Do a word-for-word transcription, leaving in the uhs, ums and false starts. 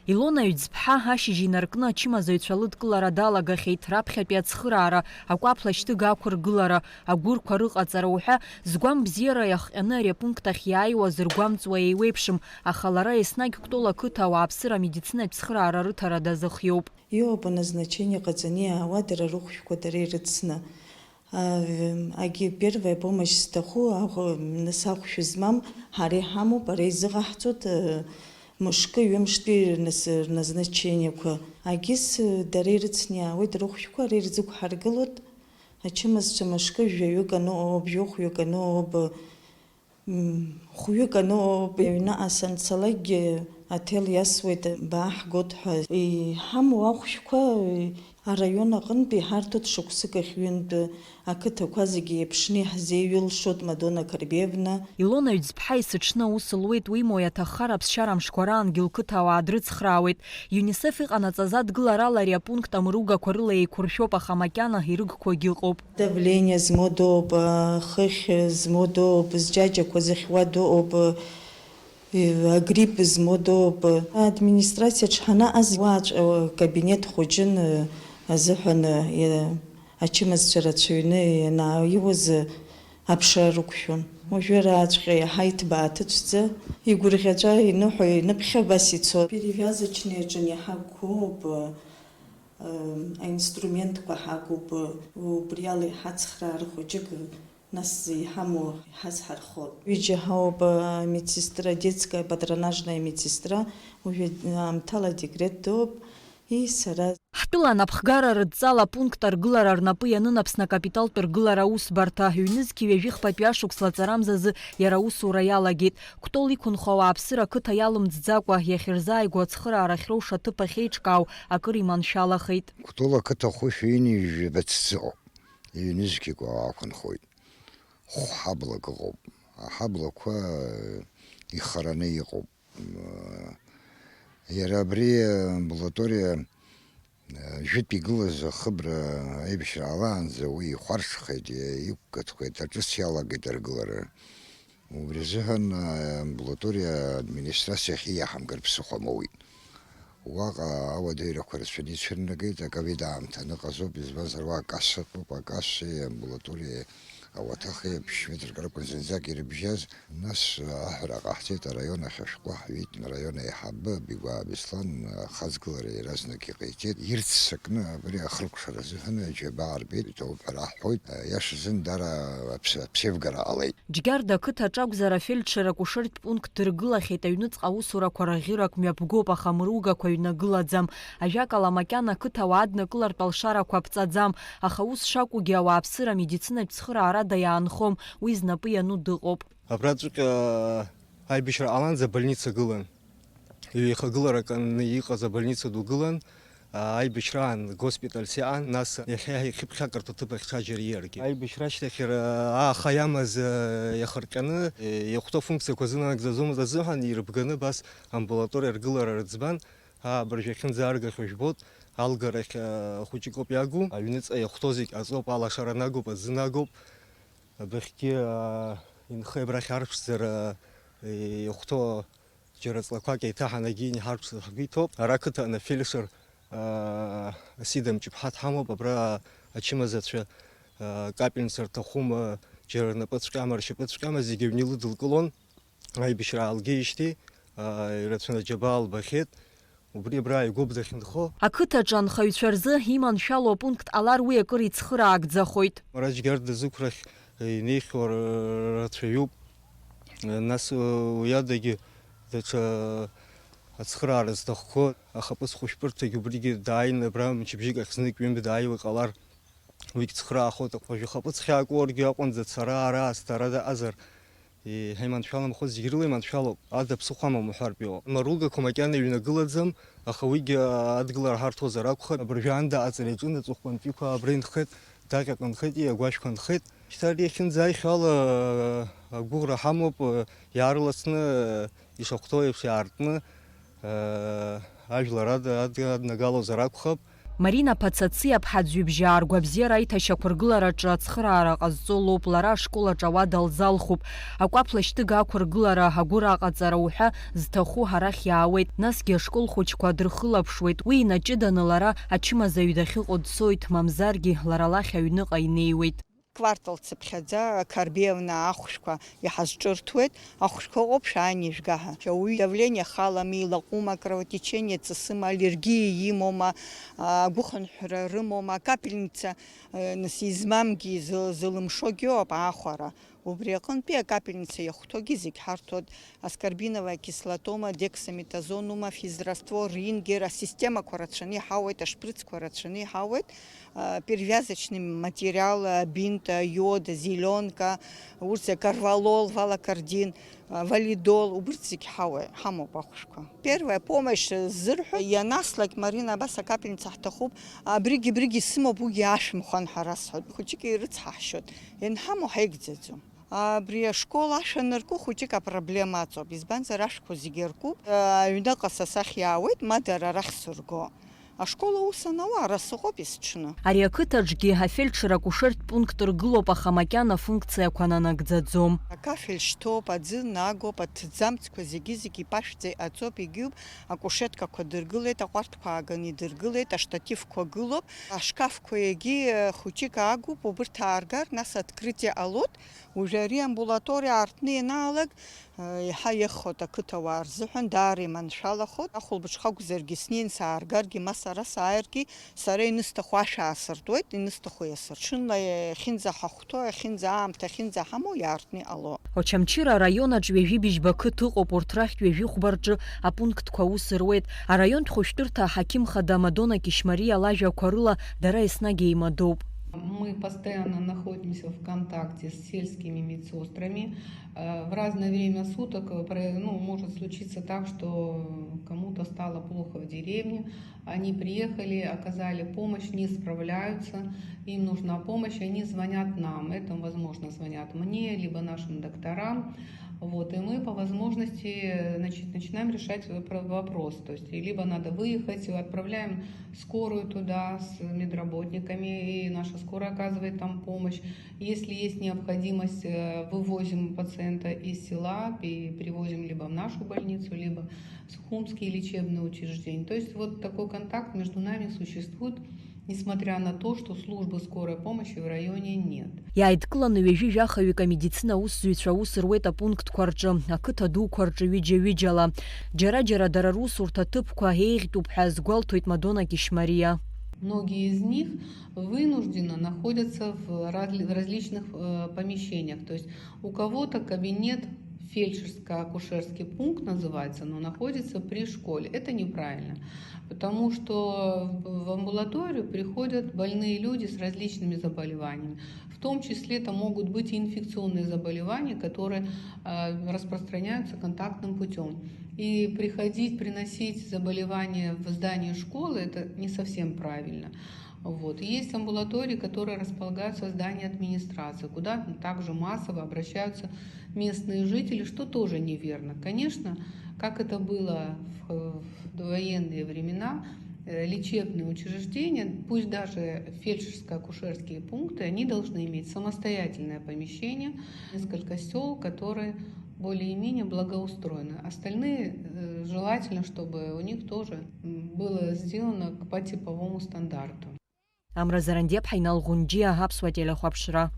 Илона Ҩӡԥҳа ашьыжь инаркны ачымазаҩцәа лыдкылара далагахьеит, раԥхьатәи ацхыраара, акәаԥ лашьҭыга ақәыргылара, агәырқәа рыҟаҵара уҳәа, згәам бзиара иахҟьаны ари апункт ахь иааиуаз ргәамҵуа еиуеиԥшым, аха лара еснагь Кәтол ақыҭа ауааԥсыра амедицинатә цхыраара рыҭара дазыхиоуп. Иоуп назначение ҟаҵаны иаауа, дара рыхәшәқәа дара ирыцны. А, агьи первая помощь зҭаху, ахә-, нас ахәшә змам ҳара иҳамоуп, ара изыҟаҳҵоит, э, мышкы, ҩымштәи рназ-, рназначениеқәа. Агьыс, э, дара ирыцны иаауеит рыхәшәқәа, ара ирзықәҳаргылоит. Ачымазцәа мышкы жәаҩык аныҟоуп, жәохәҩык аныҟоуп, М, хәҩык аноуп, аҩныҟа санцалакгьы аҭел иасуеит, бааҳгоит ҳәа. Иҳамоу ахәшәқәа араион аҟынтәи иҳарҭоит шықәсык ахь ҩынтә ақыҭақәа зегьы еиԥшны иаҳзеиҩылшоит Мадона Карбевна. Илона Ҩӡԥҳа есыҽны аус луеит, уимоу иаҭаххар аԥсшьара мшқәа раангьы лқыҭа ауаа дрыцхраауеит. ЮНИСЕФ иҟанаҵаз адгыларала ари апункт амыругақәа рыла еиқәыршәоуп, аха макьана ирыгқәоугьы ыҟоуп. Давление змоу дууп, хыхь змоу дууп, зџьаџьақәа зыхьуа дууп, агрипп змоу дууп. Администрациаҿ ҳанаҟаз уаҵәҟьа кабинет хәыҷын азыҳәан, ачымазцәа рацәаҩны ианааиуаз аԥша рықәшәон. Уажәы рааҵәҟьа иаҳа иҭбааҭыцәӡа, игәырӷьаҵәа иныҳәо иныԥхьа абас ицо. Перевязочный аҿы иаҳа гәоуп. Аинструментқәа ҳагуп, убриала иҳацхраар хәыҷык, нас иҳамоу иҳазҳархоит. Ҩыџьа ҳауп, амедсестра, детская патронажная медсестра, уажәы аамҭала декрет дууп, и сара. Ҳтәыла анапхгара рыдҵала апункт аргылара рнапы ианын Аԥсны акапиталтә ргылара аусбарҭа. Ҩнызқьи ҩажәи хԥатәи ашықәс лаҵарамзазы иара аусура иалагеит. Кәтол иқәынхо ауааԥсыра ақыҭа иалымҵӡакәа, иахьырзааигәоу ацхыраара ахьроуша аҭыԥ ахьеиҿкаау акыр иманшәалахеит. Кәтол ақыҭа хәышә ҩынҩажәаба ҭӡы ыҟоуп, ҩнызқьык уаҟа ақәынхоит. Хә ҳаблак ыҟоуп, аҳаблақәа ихараны иҟоуп. Иара абри амбулаториа Жәытә игылаз ахыбра аибашьра ҟалаанӡа уи ихәарҽхеит, иқәгатәхеит, аҿыц иалагеит аргылара. Убри азыҳәан, амбулаториа администрациа ахьиаҳамгар ԥсыхәа моуит. Уаҟа ауадаҩрақәа рацәаны ицәырнагеит, аковид аамҭа аныҟаз ауп, избанзар, уа акасса ыҟоуп, акассеи амбулаториеи ауаҭахи ԥшь метрак ракәын зынӡак ирыбжьаз. Нас аҳәара ҟаҳҵеит, араион ахь ашәҟәы ҳҩит, араион аиҳабы Бигәаа Беслан ахаҵгылара иаразнак иҟаиҵеит. Ирццакны абри ахыркәшара азыҳәан аџьабаа рбеит, иҭабуп ҳәа раҳҳәоит. Иашазын, дара аԥс-, аԥсеивгара ҟалеит. Џьгьарда ақыҭаҿы акәзар, афельдшер акушертә пункт дыргылахьеит, аҩныҵҟа аусурақәа раӷьырак мҩаԥгоуп, аха мыругақәа ҩнагылаӡам. Ажәакала, макьана ақыҭауаа аднакылартә алшарақәа ԥҵаӡам, аха ус шакәугьы ауааԥсыра амедицинатә цхыраарада иаанхом, уи знапы иану дыҟоуп. Абраҵәҟьа аибашьра ҟаланӡа абольница гылан. Ҩеихагыларак анны иҟаз абольница ду гылан, аибашьраан госпиталь сыҟан, нас иахьа ихьыԥхьакырҭа ҭыԥ ахь ҽаџьара ииаргеит. Аибашьра ашьҭахь иара ааха иамаз иахырҟьаны, иахәҭоу функциақәа зынагӡаӡомызт азыҳәан ирыбганы абас амбулаториа ргылара рыӡбан, аа, абыржә иахьынӡааргахьоу жәбоит, алгарахь хәыҷык ауп иагу, аҩныҵҟа иахәҭоу зегь аҵоуп, алашара нагоуп, аӡы нагоуп. Адәахьгьы, аа, инхеи абрахь арԥшӡара, е, иахәҭоу џьара ҵлақәак еиҭаҳанагьы иҳарԥшӡар ҳгәы иҭоуп. Ара ақыҭан афельдшер, аа, Асида Мҷыԥҳа дҳамоуп, абра ачымазацәа, аа, капельница рҭахума, џьара рнапы цәҟьама, ршьапы цәҟьама, зегьы аҩны илыдылкылон. Аибашьра аалгеижьҭеи, аа, ирацәаны аџьабаа лбахьеит. Убри абра ааигәоуп дахьынхо. Ақыҭаҿы анхаҩцәа рзы иманшәалоу апункт ҟалар, уи акыр ицхыраагӡахоит. Мараџь Гьарда зықәрахь инеихьоу р-, рацәаҩуп. Нас уи адагьы даҽа ацхыраара зҭахқәоу ахаԥыц хәышәтәырҭагьы убригьы дааины абра мчыбжьык ахь знык-ҩынтә дааиуа иҟалар. Уигь цхыраахоит, уажәы ахаԥыц хьаак уаргьы аҟәанӡа цара, ара, асҭара дыҟазар, еиҳа иманшәаламхоз зегь рыла иманшәалоуп, ада ԥсыхәа амам уҳәартә иҟоуп. Амаругақәа макьана иҩнагылаӡам, аха уигь адгылара ҳарҭозар акәхап. Абыржәы аанда аҵара иаҿын, аҵыхәтәантәиқәа абра инхеит, Даҟьаҟа нхеит, агәашәқәа нхеит. Шьҭа ари иахьынӡааихьоу ала агәыӷра ҳамоуп, иаарласны ишахәҭоу еиԥш иаартны, ажәлар ад-, ад-, аднагалозар акәхап. Марина Пацациаԥҳа аӡҩыбжьаа ргәабзиара аиҭашьақәыргылараҿы ацхыраара ҟазҵо лоуп, лара ашкол аҿы ауада лзалхуп, акәаԥ лашьҭыга ақәыргылара, агәыр аҟаҵара уҳәа зҭаху арахь иаауеит, насгьы ашкол хәыҷқәа дырхылаԥшуеит, уи инаҷыданы лара ачымазаҩ дахьыҟоу дцоит, мамзаргьы лара лахь аҩныҟа инеиуеит. Квартал цыԥхьаӡа Қарбеиовна ахәшәқәа иҳазҿырҭуеит, ахәшәқәа ыҟоуп, шәааины ижәга ҳәа. Ауаҩы давление халами, илаҟәума, кровотечение ҵысыма, аллергиа имоума, агәыхынҳәра рымоума, акапельница, э, нас измамгьы, зы-, зылымшогьы ыҟоуп аахәара. Убри аҟынтәи акапельница иахәҭоугьы зегь ҳарҭоит. Аскорбиновая кислотома, дексаметазонума, физраствор, рингер, асистемақәа рацәаны иҳауеит, ашприцқәа рацәаны иҳауеит, а, перевязочный материал, а, бинт, а, йод, зеленка, урҭ зегь, корвалол, валокардин, а, валидол, убырҭ зегь ҳауе-, ҳамоуп ахәшәқәа. Первая помощь ззырҳәо ианаслак, Марина, абас акапельница ҳҭахуп, абригь, абригь исымоуп, уигьы ашәымхәан ҳәа расҳәоит, хәыҷык ирыцҳаҳшьоит, ианҳамоу ҳаигӡаӡом. Абри ашкол ашә анарку хәыҷык апроблема аҵоуп, избанзар ашәқәа зегьы аркуп, аҩныҟа са сахь иаауеит, ма дара арахь сырго. Ашкол аус анауа, ара сыҟоуп есҽны. Ари ақыҭаҿгьы афельдшер-акушертә пункт ргылоуп, аха макьана афункциақәа нанагӡаӡом. Акафель шьҭоуп, аӡы нагоуп, аҭӡамцқәа зегьы-зегьы иԥашәӡа иҟаҵоуп, егьиуп, акушеткақәа дыргылеит, аҟәарҭқәа ааганы идыргылеит, аштативқәа гылоуп, ашкафқәа егьи, э, хәыҷык аагуп, убырҭ ааргар, нас открытие ҟалоит. Уажәы ари амбулаториа аартны ианаалак, еиҳа иахоит ақыҭауаа рзыҳәан, даара иманшәалахоит. Ахәылбыҽха акәзаргьы, снеин сааргаргьы, ма сара сааиргьы, сара ианысҭаху ашә аасыртуеит, ианысҭаху иасыртуеит. Ҽынла иахьынӡаҳахәҭоу, иахьынӡа аамҭа ахьынӡаҳамоу иаартны иҟало. Очамчыра араион аҿы ҩажәи быжьба қыҭа ыҟоуп, урҭ рахьтә ҩажәи хәба рҿы апунктқәа аус руеит. Араионтә хәышәтәырҭа аҳақьым хада Мадона Кишмариа лажәақәа рыла, дара еснагь еимадоуп. Мы постоянно находимся в контакте с сельскими медсестрами. Э, в разное время суток, э, про-, ну, может случиться так, что кому-то стало плохо в деревне. Они приехали, оказали помощь, не справляются, им нужна помощь, они звонят нам. Это, возможно, звонят мне, либо нашим докторам. Вот, и мы по возможности, значит, начинаем решать вопро-, вопрос. То есть, и либо надо выехать, отправляем скорую туда с медработниками, и наша скорая оказывает там помощь. Если есть необходимость, э, вывозим пациента из села, пе-, перевозим либо в нашу больницу, либо в Сухумские лечебные учреждения. То есть вот такой контакт между нами существует, несмотря на то, что службы скорой помощи в районе нет. Иааидкыланы ҩажәи жәахаҩык амедицина аусзуҩцәа аус руеит апунктқәа рҿы, ақыҭа дуқәа рҿы ҩыџьа-ҩыџьала. Џьара-џьара дара русурҭа ҭыԥқәа еиӷьтәуп ҳәа азгәалҭоит Мадона Кишмариа. Многие из них вынужденно находятся в разли-, в различных, э, помещениях. То есть у кого-то кабинет, фельдшерско-акушерский пункт называется, но находится при школе. Это неправильно, потому что в, в амбулаторию приходят больные люди с различными заболеваниями. В том числе это могут быть и инфекционные заболевания, которые, э, распространяются контактным путём. И приходить, приносить заболевания в здание школы, это не совсем правильно. Вот. Есть амбулатории, которые располагаются в здании администрации, куда также массово обращаются местные жители, что тоже неверно. Конечно, как это было в, в довоенные времена, э, лечебные учреждения, пусть даже фельдшерско-акушерские пункты, они должны иметь самостоятельное помещение, несколько сёл, которые более-менее благоустроены. Остальные, э, желательно, чтобы у них тоже, м, было сделано к, по типовому стандарту. Амра Зарандиаԥҳа, Инал Ӷәынџьиа, Аԥсуа телехәаԥшра.